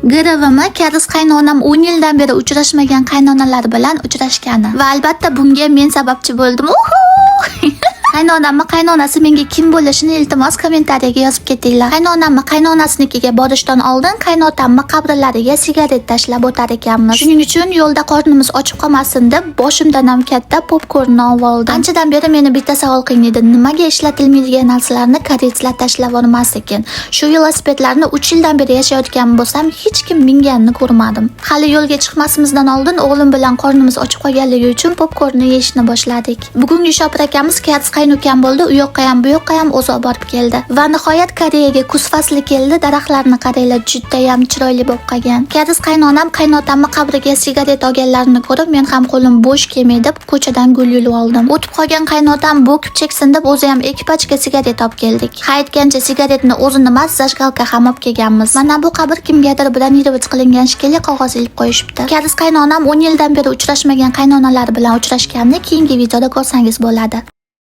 GRVmi koreys qaynonam 10 yildan beri uchrashmagan qaynonalar bilan uchrashgani. Va albatta bunga men sababchi bo'ldim. Uhu! Qaynonamni qaynonasi menga kim bo'lishini, iltimos, kommentariyaga yozib ketinglar. Qaynonamni qaynonasinikiga borishdan oldin qaynotamni qabrlariga sigaret tashlab o'tar ekanmiz. Shuning uchun yo'lda qornimiz ochib qolmasin deb boshimdan ham katta popkornni olib oldim. Anchadan beri meni bitta savol qiynaydi. Nimaga ishlatilmaydigan narsalarni koreyslar tashlab yubormas ekan? Shu velosipedlarni 3 yildan beri yashayotgan bo'lsam, hech kim minganini ko'rmadim. Hali yo'lga chiqmasimizdan oldin o'g'lim bilan qornimiz ochib qolganligi uchun popkornni yeyishni boshladik. Bugungi shopir akamiz koreys qaynukam bo'ldi, u yoqqa ham, bu yoqqa ham o'zi olib borib keldi. Va nihoyat Koreyaga kuz fasli keldi. Daraxtlarni qaranglar, judayam chiroyli bo'lib qolgan. Koreys qaynonam qaynotamni qabriga sigaret olganlarini ko'rib, men ham qo'lim bo'sh kelmay deb ko'chadan gul yulib oldim. O'tib qolgan qaynotam bo'kib cheksin deb o'zi ham 2 pachka sigaret olib keldik. Ha, aytgancha, sigaretni o'zini emas, зажигалка ham olib kelganmiz. Mana bu qabr kimgadir бронировать qilingan shekilli, qog'oz ilib qo'yishibdi. Koreys qaynonam 10 yildan beri uchrashmagan qaynonalari bilan uchrashganini keyingi videoda ko'rsangiz bo'ladi.